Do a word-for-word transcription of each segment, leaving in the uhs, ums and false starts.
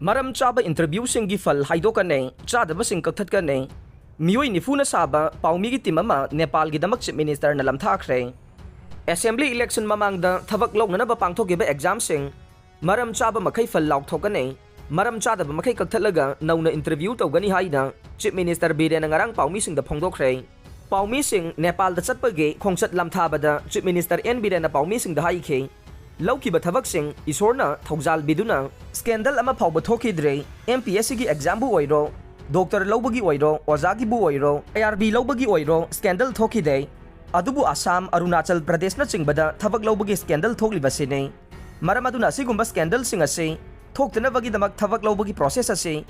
ꯃꯔꯝ ꯆꯥꯕ ꯏꯟꯇꯔꯚ꯭ꯌꯨꯁꯤꯡꯒꯤ ꯐꯜ ꯍꯥꯏꯗꯣꯛꯀꯅꯤ, ꯆꯥꯗꯕꯁꯤꯡ ꯀꯛꯊꯠꯀꯅꯤ꯫ ꯃꯤꯑꯣꯏ ꯅꯤꯐꯨꯅ ꯁꯥꯕ ꯄꯥꯎꯃꯤꯒꯤ ꯇꯤꯝ ꯑꯃ ꯅꯦꯄꯥꯜꯒꯤꯗꯃꯛ ꯆꯤꯐ ꯃꯤꯅꯤꯁꯇꯔꯅ ꯂꯝꯊꯥꯈ꯭ꯔꯦ꯫ ꯑꯦꯁꯦꯝꯕ꯭ꯂꯤ ꯏꯂꯦꯛꯁꯟ ꯃꯃꯥꯡꯗ ꯊꯕꯛ ꯂꯧꯅꯅꯕ ꯄꯥꯡꯊꯣꯛꯈꯤꯕ ꯑꯦꯛꯖꯥꯝꯁꯤꯡ ꯃꯔꯝ ꯆꯥꯕ ꯃꯈꯩ ꯐꯜ ꯂꯥꯎꯊꯣꯛꯀꯅꯤ, ꯃꯔꯝ ꯆꯥꯗꯕ ꯃꯈꯩ ꯀꯛꯊꯠꯂꯒ ꯅꯧꯅ ꯏꯟꯇꯔꯚ꯭ꯌꯨ ꯇꯧꯒꯅꯤ ꯍꯥꯏꯅ ꯆꯤꯐ ꯃꯤꯅꯤꯁꯇꯔ ꯕꯤꯔꯦꯟꯅ ꯉꯔꯥꯡ ꯄꯥꯎꯃꯤꯁꯤꯡꯗ ꯐꯣꯡꯗꯣꯛꯈ꯭ꯔꯦ꯫ ꯄꯥꯎꯃꯤꯁꯤꯡ ꯅꯦꯄꯥꯜꯗ ꯆꯠꯄꯒꯤ ꯈꯣꯡꯆꯠ ꯂꯝꯊꯥꯕꯗ ꯆꯤꯐ ꯃꯤꯅꯤꯁꯇꯔ ꯑꯦꯟ ꯕꯤꯔꯦꯟꯅ ꯄꯥꯎꯃꯤꯁꯤꯡꯗ ꯍꯥꯏꯈꯤ, ꯂꯧꯈꯤꯕ ꯊꯕꯛꯁꯤꯡ ꯏꯁꯣꯔꯅ ꯊꯧꯖꯥꯜ ꯄꯤꯗꯨꯅ ꯁ꯭ꯀꯦꯟꯗꯜ ꯑꯃ ꯐꯥꯎꯕ ꯊꯣꯛꯈꯤꯗ꯭ꯔꯦ꯫ ꯑꯦꯝ ꯄꯤ ꯑꯦꯁ ꯁꯤꯒꯤ ꯑꯦꯛꯖꯥꯝꯕꯨ ꯑꯣꯏꯔꯣ, ꯗꯣꯛꯇꯔ ꯂꯧꯕꯒꯤ ꯑꯣꯏꯔꯣ, ꯑꯣꯖꯥꯒꯤꯕꯨ ꯑꯣꯏꯔꯣ, ꯑꯥꯏ ꯑꯥꯔ ꯕꯤ ꯂꯧꯕꯒꯤ ꯑꯣꯏꯔꯣ, ꯁ꯭ꯀꯦꯟꯗꯜ ꯊꯣꯛꯈꯤꯗꯦ꯫ ꯑꯗꯨꯕꯨ ꯑꯁꯥꯝ, ꯑꯔꯨꯅꯥꯆꯜ ꯄ꯭ꯔꯗꯦꯁꯅꯆꯤꯡꯕꯗ ꯊꯕꯛ ꯂꯧꯕꯒꯤ ꯁ꯭ꯀꯦꯟꯗꯜ ꯊꯣꯛꯂꯤꯕꯁꯤꯅꯤ꯫ ꯃꯔꯝ ꯑꯗꯨꯅ ꯑꯁꯤꯒꯨꯝꯕ ꯁ꯭ꯀꯦꯟꯗꯜꯁꯤꯡ ꯑꯁꯤ ꯊꯣꯛꯇꯅꯕꯒꯤꯗꯃꯛ ꯊꯕꯛ ꯂꯧꯕꯒꯤ ꯄ꯭ꯔꯣꯁꯦꯁ ꯑꯁꯤ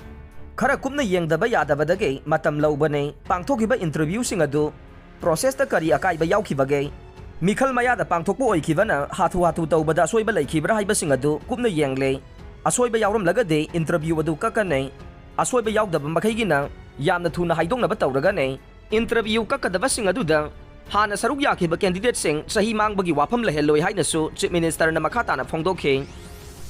ꯈꯔ ꯀꯨꯞꯅ ꯌꯦꯡꯗꯕ ꯌꯥꯗꯕꯗꯒꯤ ꯃꯇꯝ ꯂꯧꯕꯅꯤ꯫ ꯄꯥꯡꯊꯣꯛꯈꯤꯕ ꯏꯟꯇꯔꯚ꯭ꯌꯨꯁꯤꯡ ꯑꯗꯨ ꯄ꯭ꯔꯣꯁꯦꯁꯇ ꯀꯔꯤ ꯑꯀꯥꯏꯕ ꯌꯥꯎꯈꯤꯕꯒꯦ? ꯃꯤꯈꯜ ꯃꯌꯥꯗ ꯄꯥꯡꯊꯣꯛꯄ ꯑꯣꯏꯈꯤꯕꯅ ꯍꯥꯊꯨ ꯍꯥꯊꯨ ꯇꯧꯕꯗ ꯑꯁꯣꯏꯕ ꯂꯩꯈꯤꯕ꯭ꯔꯥ ꯍꯥꯏꯕꯁꯤꯡ ꯑꯗꯨ ꯀꯨꯞꯅ ꯌꯦꯡꯂꯦ꯫ ꯑꯁꯣꯏꯕ ꯌꯥꯎꯔꯝꯂꯒꯗꯤ ꯏꯟꯇꯔꯚ꯭ꯌꯨ ꯑꯗꯨ ꯀꯛꯀꯅꯤ꯫ ꯑꯁꯣꯏꯕ ꯌꯥꯎꯗꯕ ꯃꯈꯩꯒꯤꯅ ꯌꯥꯝꯅ ꯊꯨꯅ ꯍꯥꯏꯗꯣꯛꯅꯕ ꯇꯧꯔꯒꯅꯤ꯫ ꯏꯟꯇꯔꯚ꯭ꯌꯨ ꯀꯛꯀꯗꯕꯁꯤꯡ ꯑꯗꯨꯗ ꯍꯥꯟꯅ ꯁꯔꯨꯛ ꯌꯥꯈꯤꯕ ꯀꯦꯟꯗꯤꯗꯦꯠꯁꯤꯡ ꯆꯍꯤ ꯃꯥꯡꯕꯒꯤ ꯋꯥꯐꯝ ꯂꯩꯍꯜꯂꯣꯏ ꯍꯥꯏꯅꯁꯨ ꯆꯤꯐ ꯃꯤꯅꯤꯁꯇꯔꯅ ꯃꯈꯥ ꯇꯥꯅ ꯐꯣꯡꯗꯣꯛꯈꯤ꯫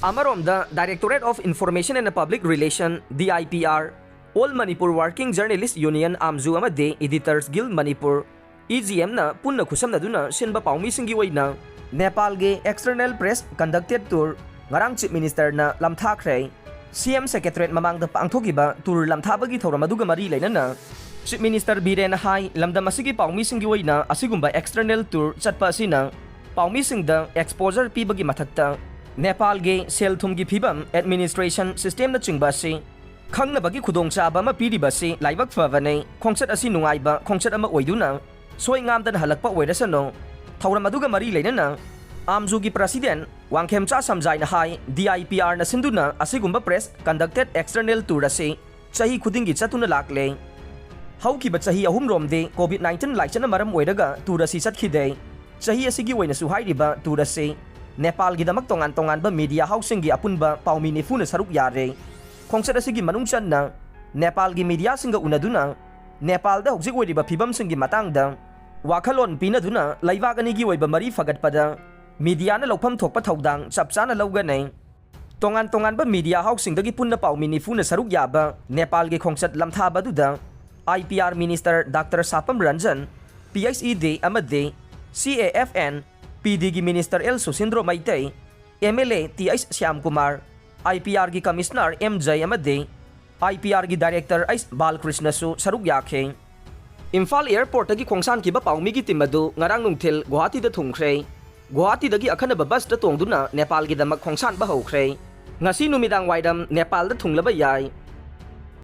ꯑꯃꯔꯣꯝꯗ, Directorate of Information and Public Relation, D I P R, All Manipur Working Journalist Union, ꯑꯥꯝꯖꯨ ꯑꯃꯗꯤ Editors Guild Manipur, E G ꯑꯦꯝꯅ ꯄꯨꯟꯅ ꯈꯨꯠꯁꯝꯅꯗꯨꯅ ꯁꯤꯟꯕ ꯄꯥꯎꯃꯤꯁꯤꯡꯒꯤ ꯑꯣꯏꯅ ꯅꯦꯄꯥꯜꯒꯤ external press conducted tour ꯉꯔꯥꯡ ꯆꯤꯐ ꯃꯤꯅꯤꯁꯇꯔꯅ ꯂꯝꯊꯥꯈ꯭ꯔꯦ꯫ ꯁꯤ ꯑꯦꯝ ꯁꯦꯀ꯭ꯔꯦꯇꯔꯤꯌꯦꯠ ꯃꯃꯥꯡꯗ ꯄꯥꯡꯊꯣꯛꯈꯤꯕ ꯇꯨꯔ ꯂꯝꯊꯥꯕꯒꯤ ꯊꯧꯔꯝ ꯑꯗꯨꯒ ꯃꯔꯤ ꯂꯩꯅꯅ ꯆꯤꯐ ꯃꯤꯅꯤꯁꯇꯔ ꯕꯤꯔꯦꯟꯅ ꯍꯥꯏ, ꯂꯝꯗꯝ ꯑꯁꯤꯒꯤ ꯄꯥꯎꯃꯤꯁꯤꯡꯒꯤ ꯑꯣꯏꯅ ꯑꯁꯤꯒꯨꯝꯕ external tour ꯆꯠꯄ ꯑꯁꯤꯅ ꯄꯥꯎꯃꯤꯁꯤꯡꯗ exposure ꯄꯤꯕꯒꯤ ꯃꯊꯛꯇ ꯅꯦꯄꯥꯜꯒꯤ ꯁꯦꯜ ꯊꯨꯝꯒꯤ ꯐꯤꯕꯝ, administration systemꯅꯆꯤꯡꯕ ꯑꯁꯤ ꯈꯪꯅꯕꯒꯤ ꯈꯨꯗꯣꯡꯆꯥꯕ ꯑꯃ ꯄꯤꯔꯤꯕ ꯑꯁꯤ ꯂꯥꯏꯕꯛ ꯐꯕꯅꯤ꯫ ꯈꯣꯡꯆꯠ ꯑꯁꯤ ꯅꯨꯡꯉꯥꯏꯕ ꯈꯣꯡꯆꯠ ꯑꯃ ꯑꯣꯏꯗꯨꯅ ꯁꯣꯏ ꯉꯥꯝꯗꯅ ꯍꯜꯂꯛꯄ ꯑꯣꯏꯔꯁꯅꯨ꯫ ꯊꯧꯔꯝ ꯑꯗꯨꯒ ꯃꯔꯤ ꯂꯩꯅꯅ ꯑꯥꯝꯖꯨꯒꯤ president Wangkhemcha ꯁꯝꯖꯥꯏꯅ high, D I ꯄꯤ ꯑꯥꯔꯅ ꯁꯤꯟꯗꯨꯅ ꯑꯁꯤꯒꯨꯝꯕ press conducted external tour ꯑꯁꯤ ꯆꯍꯤ ꯈꯨꯗꯤꯡꯒꯤ ꯆꯠꯇꯨꯅ ꯂꯥꯛꯂꯦ꯫ ꯍꯧꯈꯤꯕ ꯆꯍꯤ ꯑꯍꯨꯝꯔꯣꯝꯗꯤ COVID nineteen ꯂꯥꯏꯆꯠꯅ ꯃꯔꯝ ꯑꯣꯏꯔꯒ ꯇꯨꯔ ꯑꯁꯤ ꯆꯠꯈꯤꯗꯦ꯫ ꯆꯍꯤ ꯑꯁꯤꯒꯤ ꯑꯣꯏꯅꯁꯨ ꯍꯥꯏꯔꯤꯕ ꯇꯨꯔ ꯑꯁꯤ ꯅꯦꯄꯥꯜꯒꯤꯗꯃꯛ ꯇꯣꯉꯥꯟ ꯇꯣꯉꯥꯟꯕ ꯃꯤꯗꯤꯌꯥ ꯍꯥꯎꯁꯁꯤꯡꯒꯤ ꯑꯄꯨꯟꯕ ꯄꯥꯎꯃꯤ ꯅꯤꯐꯨꯅ ꯁꯔꯨꯛ ꯌꯥꯔꯦ꯫ ꯈꯣꯡꯆꯠ ꯑꯁꯤꯒꯤ ꯃꯅꯨꯡ ꯆꯟꯅ ꯅꯦꯄꯥꯜꯒꯤ ꯃꯤꯗꯤꯌꯥꯁꯤꯡꯒ ꯎꯅꯗꯨꯅ ꯅꯦꯄꯥꯜꯗ ꯍꯧꯖꯤꯛ ꯑꯣꯏꯔꯤꯕ ꯐꯤꯕꯝꯁꯤꯡꯒꯤ ꯃꯇꯥꯡꯗ ꯋꯥꯈꯜꯂꯣꯟ ꯄꯤꯅꯗꯨꯅ ꯂꯩꯕꯥꯛ ꯑꯅꯤꯒꯤ ꯑꯣꯏꯕ ꯃꯔꯤ ꯐꯒꯠꯄꯗ ꯃꯤꯗꯤꯌꯥꯅ ꯂꯧꯐꯝ ꯊꯣꯛꯄ ꯊꯧꯗꯥꯡ ꯆꯞ ꯆꯥꯅ ꯂꯧꯒꯅꯤ꯫ ꯇꯣꯉꯥꯟ ꯇꯣꯉꯥꯟꯕ media houseꯁꯤꯡꯗꯒꯤ ꯄꯨꯟꯅ ꯄꯥꯎꯃꯤ ꯅꯤꯐꯨꯅ ꯁꯔꯨꯛ ꯌꯥꯕ ꯅꯦꯄꯥꯜꯒꯤ ꯈꯣꯡꯆꯠ ꯂꯝꯊꯥꯕ ꯑꯗꯨꯗ I P R minister Doctor ꯁꯥꯄꯝ Ranjan, P H E D ꯑꯃꯗꯤ C A F N P Dꯒꯤ minister L ꯁꯨꯁꯤꯟꯗ꯭ꯔꯣ Meitei, M L A Th Shyam Kumar, I P Rꯒꯤ commissioner M Jay ꯑꯃꯗꯤ I P Rꯒꯤ director H ꯕꯥꯜꯀ꯭ꯔꯤꯁꯅꯁꯨ ꯁꯔꯨꯛ ꯌꯥꯈꯤ꯫ ꯏꯝꯐꯥꯜ airportꯇꯒꯤ ꯈꯣꯡꯁꯥꯟꯈꯤꯕ ꯄꯥꯎꯃꯤꯒꯤ team ꯑꯗꯨ ꯉꯔꯥꯡ ꯅꯨꯡꯊꯤꯜ ꯒꯨꯋꯥꯍꯥꯇꯤꯗ ꯊꯨꯡꯈ꯭ꯔꯦ꯫ ꯒꯨꯋꯥꯍꯥꯇꯤꯗꯒꯤ ꯑꯈꯟꯅꯕ busꯇ ꯇꯣꯡꯗꯨꯅ ꯅꯦꯄꯥꯜꯒꯤꯗꯃꯛ ꯈꯣꯡꯁꯥꯟꯕ ꯍꯧꯈ꯭ꯔꯦ꯫ ꯉꯁꯤ ꯅꯨꯃꯤꯗꯥꯡ ꯋꯥꯏꯔꯝ ꯅꯦꯄꯥꯜꯗ ꯊꯨꯡꯂꯕ ꯌꯥꯏ꯫